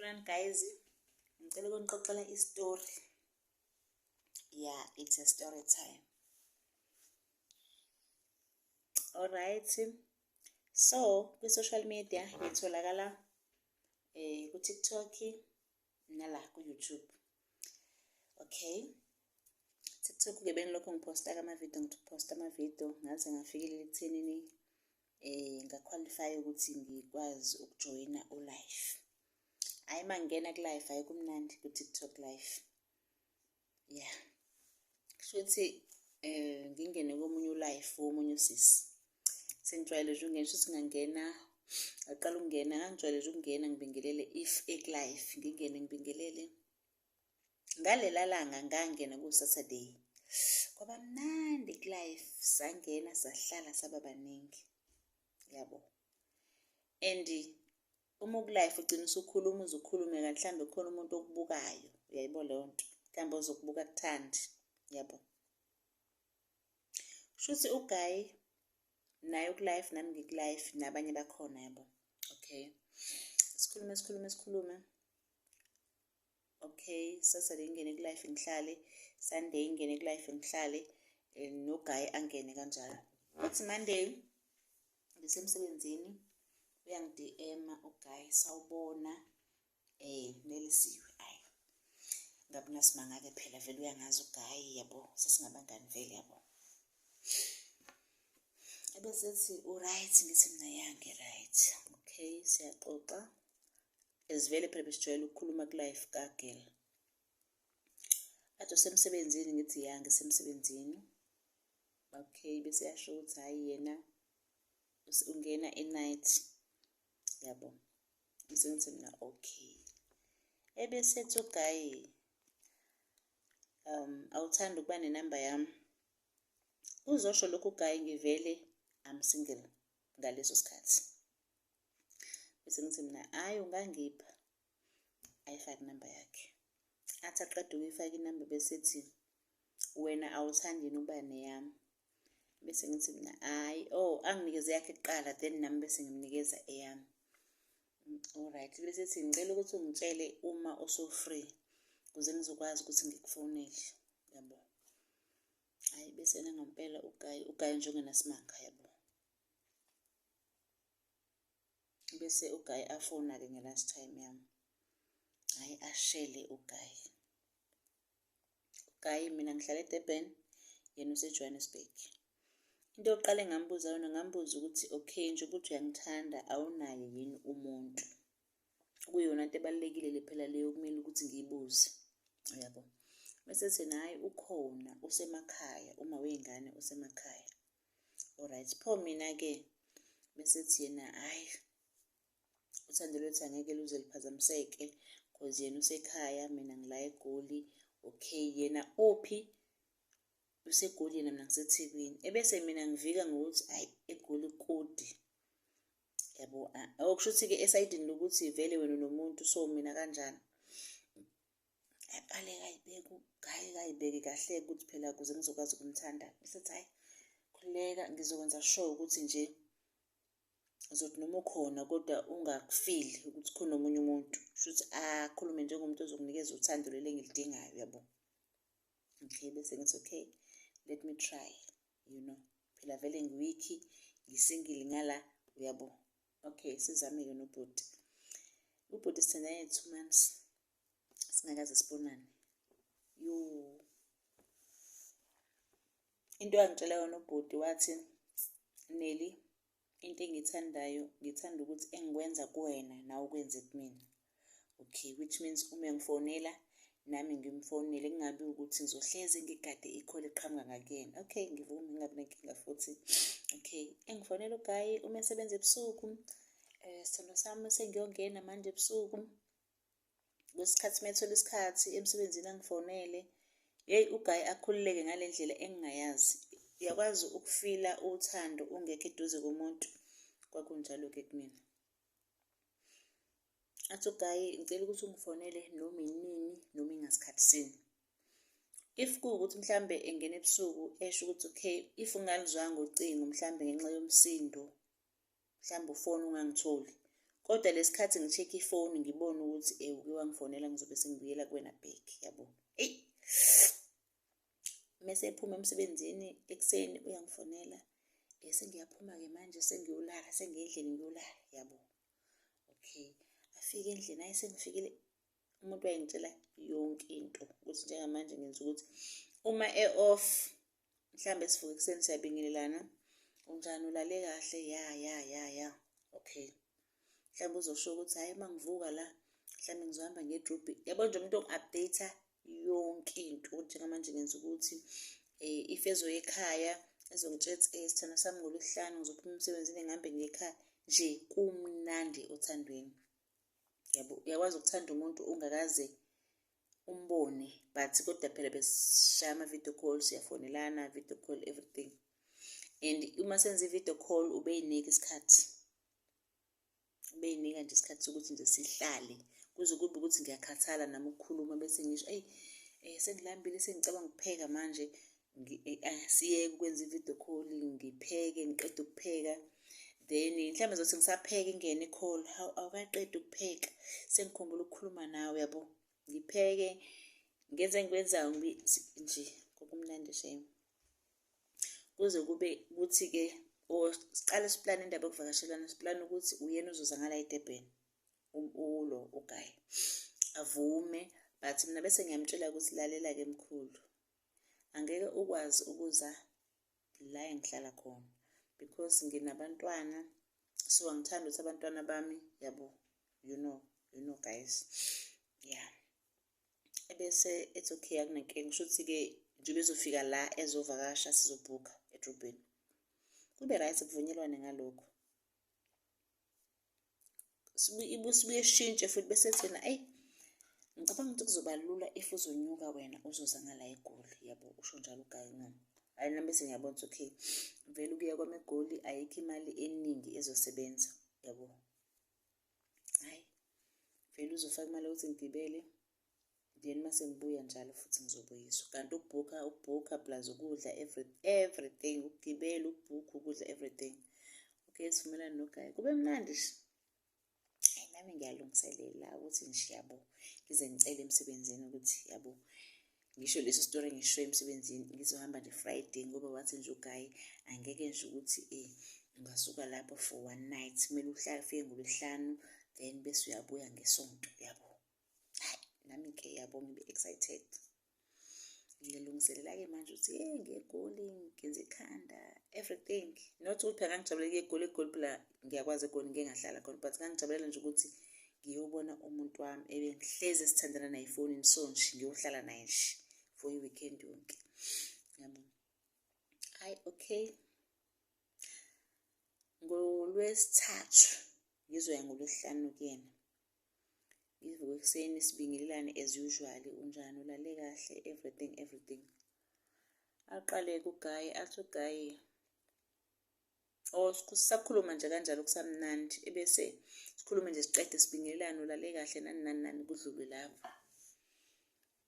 Sanibonani guys, ngicela ukunixoxela i-story. Yeah, it's a story time. Alright. So, kwi-social media ngitholakala ku-TikTok nala ku-YouTube. Okay. TikTok-ke bengilokhu ngiphosta-ke amavidiyo, ngiphosta amavidiyo ngaze ngafikelela ekuthenini ngakhwalifaya ukuthi ngikwazi ukujoyina u-live. Hhayi uma ngingena ku-live hhayi kumnandi ku-TikTok live. Ya, kushuthi ngingene komunye u-live womunye usisi. Sengijwayele nje ukungena shuthi ngangena, ngaqala ukungena ngangijwayele nje ukungena ngibingelele if eku-live, ngingene ngibingelele. Ngalela langa ngangena ku-Saturday, kwaba mnandi ku-live, sangena sahlala saba baningi, yabo. And uma uku-live ugcina usukhuluma uze ukhulume kanti mhlawumbe kukhona umuntu okubukayo, uyayibona leyo nto, mhlawumbe ozokubuka akuthande, yabo. Shuthi u-guy naye uku-live nami ngiku-live nabanye bakhona yabo. Okay, sikhulume sikhulume sikhulume. Okay, Saturday ngingene ku-live ngihlale, Sunday ngingene ku-live ngihlale, no-guy angene kanjalo. Kuthi Monday ngisemsebenzini uyangi-DM-a u-guy, sawubona Nelisiwe. Ayi, ngabe nasimanga-ke phela vele uyangazi u-guy yabo, sesingabangani vele yabo. Ebesethi u-right, ngithi mina ya ngi-right. Okay, siyaxoxa. As vele phela besijwayele ukukhuluma ku-live ka-girl. Athi usemsebenzini, ngithi ya ngisemsebenzini. Okay, bese yasho ukuthi hhayi yena ungena e-night yabo. Bese ngithi mina okay. Ebesethi u-guy awuthandi ukuba nenamba yami? Uzosho lokhu u-guy ngivele I'm single ngaleso sikhathi. Bese ngithi mina hhayi ungangipha, ayifake inamba yakhe. Athi aqeda ukuyifaka inamba bese ethi wena awuthandi yini ukuba neyami? Bese ngithi mina hhayi, oh anginikeze eyakhe kuqala then nami bese ngimnikeza eyami. Alright, bese ethi ngicela ukuthi ungitshele uma usu-free ukuze ngizokwazi ukuthi ngikufonele, yabo. Hhayi bese nangampela u-guy, u-guy nje ongenasimanga yabo. Bese u-guy afona-ke nge-lunch time yami. Hhayi ashele u-guy. U-guy mina ngihlala eDurban, yena use-Johannesburg. Into yokuqala engambuza yona ngambuza ukuthi okay njengoba uthi uyangithanda awunaye yini umuntu? Kuyiyona nto ebalulekile le phela leyo okumele ukuthi ngiyibuze, uyabo. Bese ethi yena hhayi ukhona usemakhaya, uma wey'ngane usemakhaya. Alright, pho mina-ke bese ethi yena hhayi uthando lwethu angeke luze luphazamiseke cause yena usekhaya mina ngila eGoli. Okay, yena uphi? UseGoli yena mina ngiseThekwini. Ebese mina ngivika ngokuthi hhayi eGoli kude yabo. Okusho ukuthi-ke esayidini lokuthi vele wena unomuntu so mina kanjani. Aqale kayibeke u-guy kayibeke kahle ukuthi phela ukuze ngizokwazi ukumthanda. Bese ethi hhayi khululeka ngizokwenza sure ukuthi nje uzothi noma ukhona kodwa ungakufili ukuthi khona omunye umuntu. Kushuthi akhulume njengomuntu ozokunikeza uthando leli engiludingayo yabo. Okay, bese ngithi okay, let me try, you know. Phela vele ngi-weak, ngi-single ngala, uyabo. Okay, sizame-ke nobhuti. Ubhuti sithandane 2 months singakaze sibonane. Yo. Into angitshela yona ubhuti wathi, Nelly, into engiyithandayo ngithanda ukuthi engikwenza kuwena nawe ukwenze kumina. Okay, which means uma engifonela nami ngimfonele kungabi ukuthi ngizohlezi ngigade i-call eqhamuka ngakuyena. Okay, ngivume ngingabi nenkinga futhi. Okay, engifonela u-guy uma esebenza ebusuku, sithandwa sami sengiyongena manje ebusuku. Kwesikhathi uma ethola isikhathi emsebenzini angifonele. Yeyi u-guy akhululeke ngale ndlela engingayazi. Uyakwazi ukufila uthando ungekho eduze komuntu, kwakunjalo-ke kumina. Athi u-guy ngicela ukuthi ungifonele noma inini noma ingasikhathi sini. If kuwukuthi mhlambe engena ebusuku esho ukuthi okay if ungalizwanga ucingo mhlambe ngenxa yomsindo, mhlambe ufone ungangitholi. Kodwa lesikhathi ngi-check ifoni ngibone ukuthi uke wangifonela ngizobe sengibuyela kuwena back yabo. Eyi mese ephuma emsebenzini ekuseni uyangifonela sengiyaphuma-ke manje sengiyolala sengiya endlini ngiyolala yabo. Okay, afike endlini hhayi sengifikile umuntu wayengitshela yonke into ukuthi njengamanje ngenza ukuthi uma e-off mhlawumbe sivuka ekuseni siyabingelelana, unjani ulale kahle ya ya ya ya okay. Mhlawumbe uzosho ukuthi hhayi uma ngivuka la mhlawumbe ngizohamba ngiye edrobheni. Yabo nje umuntu ongi-update-a yonke into ukuthi njengamanje ngenza ukuthi if ezoya ekhaya ezongitshela ukuthi sithandwa sami ngoLwesihlanu ngizophuma emsebenzini ngihambe ngiye ekhaya. Nje kumnandi othandweni. Yabo, uyakwazi ukuthanda umuntu ungakaze umbone but kodwa phela besishaya ama-video call, siyafonelana, video call everything. And uma senza i-video call ubeyinika isikhathi. Ubeyinika nje isikhathi sokuthi nje sihlale kuze kube ukuthi ngiyakhathala nami ukukhuluma bese ngisho eyi sengilambile sengicabanga ukupheka manje siyeke ukwenza i-video call ngipheke ngiqede ukupheka then mhlawumbe ngizothi ngisapheka ingene i-call hawu awukaqedi ukupheka sengikhumbula ukukhuluma nawe yabo ngipheke ngenze engikwenzayo nje kwakumnandi shame. Kuze kube kuthi-ke or siqale siplane indaba yokuvakashelana siplane ukuthi uyena uzoza ngala eDurban ulo uGaye avume but mina bese ngiyamtshela ukuthi lalela-ke mkhulu angeke ukwazi ukuza la engihlala khona because nginabantwana so angithandi ukuthi abantwana bami yabo you know you know guys yeah ebese ethi okay akunankinga kusho ukuthi-ke njengoba ezofika la ezovakasha sizobhukha edrobheni kube right kuvunyelwane ngalokho sibuye sishintshe futhi bese thina eyi ngicabanga ukuthi kuzoba lula if uzonyuka wena uzoza ngala eGoli yabo usho njalo uGayi ngami hhayi nami bese ngiyabona ukuthi okay vele ukuya kwami eGoli ayikho imali eningi ezosebenza yabo hhayi vele uzofaka imali yokuthi ngigibele then mase ngibuya njalo futhi ngizobuyiswa kanti ukubhukha ukubhukha plus ukudla everything ukugibela ukubhukha ukudla everything okay sivumelane noGayi kube mnandi nje nami ngiyalungiselela ukuthi nje yabo ngize ngicele emsebenzini ukuthi yabo ngisho leso story ngisho emsebenzini ngizohamba nje Friday ngoba wathi nje uGayi angeke nje ukuthi ungasuka lapho for one night kumele uhlale ufike ngolwesihlanu then bese uyabuya ngesonto yabo. Hayi nami ke yabo ngibe excited. Ngilungiselela-ke manje ukuthi hey ngiye eGoli ngenze ikhanda everything. Not ukuthi phela ngangijabulela ukuya eGoli, eGoli phela ngiyakwazi eGoli ngike ngahlala khona but ngangijabulela nje ukuthi ngiyobona umuntu wami ebengihlezi esithandana naye efonini so nje ngiyohlala naye nje for i-weekend yonke. Yabo. Hayi okay. NgoLwesithathu ngizoya ngoLwesihlanu kuyena. Ngivuke ekuseni sibingelelane as usual, unjani ulale kahle everything everything. Aqale-ke uGayi athi uGayi or sisakhuluma nje kanjalo kusamnandi ebese sikhulume nje siqede sibingelelane ulale kahle nani nani nani kudlulwe lapho.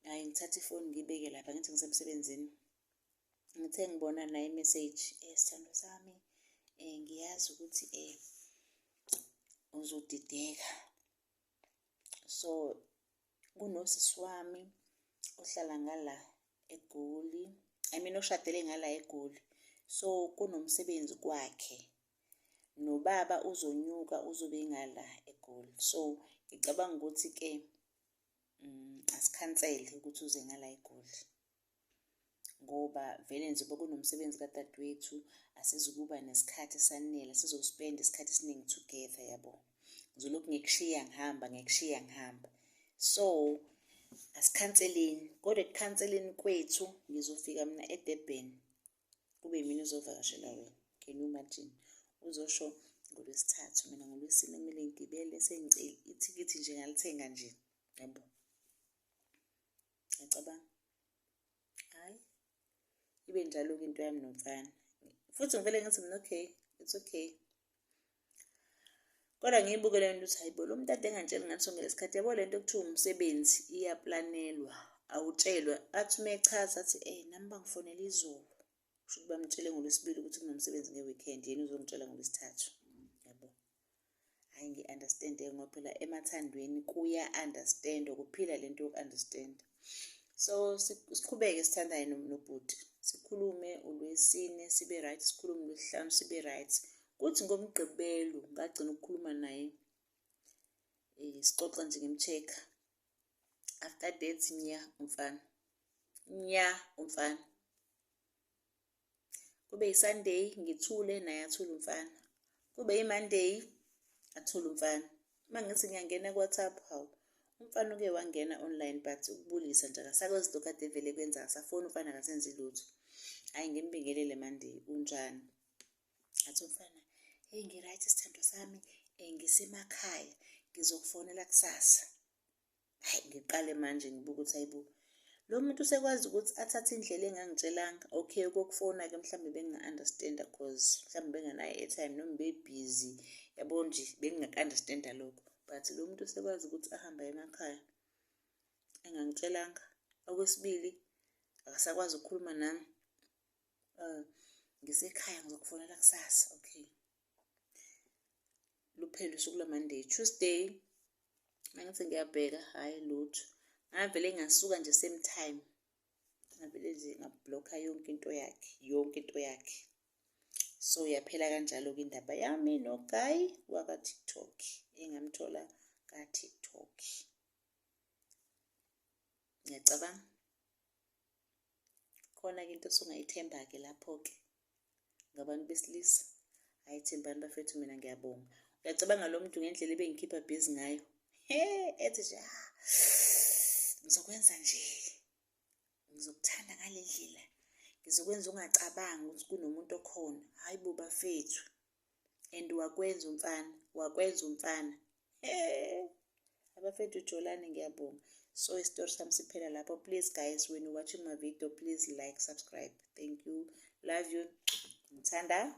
Hhayi ngithathe ifoni ngiyibeke lapha ngithi ngisemsebenzini. Ngithe ngibona nayi i-message sithandwa sami ngiyazi ukuthi uzodideka so kunosisi wami ohlala ngala eGoli, I mean oshadele ngala eGoli. So kunomsebenzi kwakhe nobaba uzonyuka uzobe engala eGoli. So ngicabanga ukuthi-ke asikhansele ukuthi uze ngala eGoli. Ngoba vele nje kunomsebenzi kadadewethu asizukuba nesikhathi esanele asizospenda isikhathi esiningi together yabo. Ngizolokhu ngikushiya ngihamba ngikushiya ngihamba. So asikhanseleni kodwa ekukhanseleni kwethu ngizofika mina eDurban kube yimina ozovakashela wena. Can you imagine? Uzosho ngoLwesithathu mina ngoLwesine kumele ngigibele sengicela ithikithi nje ngalithenga nje yabo. Ngiyacabanga. Hhayi, ibe njalo-ke into yami nomfana. Futhi ngivele ngithi mina okay, it's okay. Kodwa ngiyibuke le nto ukuthi hayi bo lo muntu ade engantsheli ngani sonke lesi sikhathi. Yabo le nto ekuthiwa umsebenzi iyaplanelwa, awutshelwa. Athi uma echaza athi nami bangifonela izolo. Kusho ukuthi bamtshele ngoLwesibili ukuthi kunomsebenzi nge-weekend, yena uzongitshela ngoLwesithathu. Yabo. Hhayi ngi-understand-e ngoba phela emathandweni kuya-understand-wa, kuphila lento yoku-understand-a. So siqhubeke sithandane nobhuti, sikhulume uLwesine sibe right, sikhulume uLwesihlanu sibe right. Kuthi ngoMgqibelo ngagcina ukukhuluma naye sixoxa nje ngim-check-a. After that nya umfana, nya umfana. Kube i-Sunday ngithule naye athule umfana, kube i-Monday athule umfana. Uma ngithi ngiyangena ku-WhatsApp, hawu umfana uke wangena online but ukubulisa nje akasakwenzi lokhu kade evele ekwenza, akasafoni umfana akasenzi lutho. Hhayi ngimbingelele Monday, unjani? Athi umfana, hheyi ngi-right sithandwa sami ngisemakhaya ngizokufonela kusasa. Hhayi ngiqale manje ngibuka ukuthi hayibo lo muntu usekwazi ukuthi athathe indlela engangitshelanga. Okay, okokufona-ke mhlawumbe benginga-understand-a cause mhlawumbe bengenayo i-airtime noma bebhizi yabo nje bengingaku-understand-a lokho. But lo muntu usekwazi ukuthi ahambe aye emakhaya engangitshelanga. Okwesibili, akasakwazi ukukhuluma nami. Ngisekhaya ngizokufonela kusasa, okay. Luphele usuku lwa-Monday. Tuesday, mangithi ngiyabheka, hhayi lutho. Ngavele ngasuka nje same time, ngavele nje nga-block-a yonke into yakhe, yonke into yakhe. So yaphela kanjalo-ke indaba yami no-guy waka-TikTok, engamthola ka-TikTok. Ngiyacabanga khona-ke into osungayithemba-ke lapho-ke ngabantu besilisa. Hhayi thembani bafethu mina ngiyabonga. Uyacabanga lo muntu ngendlela ebengikhipha busy ngayo, he ethi nje ah, ngizokwenza nje, ngizokuthanda ngale ndlela, ngizokwenza ungacabangi ukuthi kunomuntu okhona. Hhayi bo bafethu, and wakwenza umfana, wakwenza umfana. He abafethu jolani ngiyabonga. So isitori sami siphela lapho. Please guys, when you watching my video, please like, subscribe. Thank you, love you, ngithanda.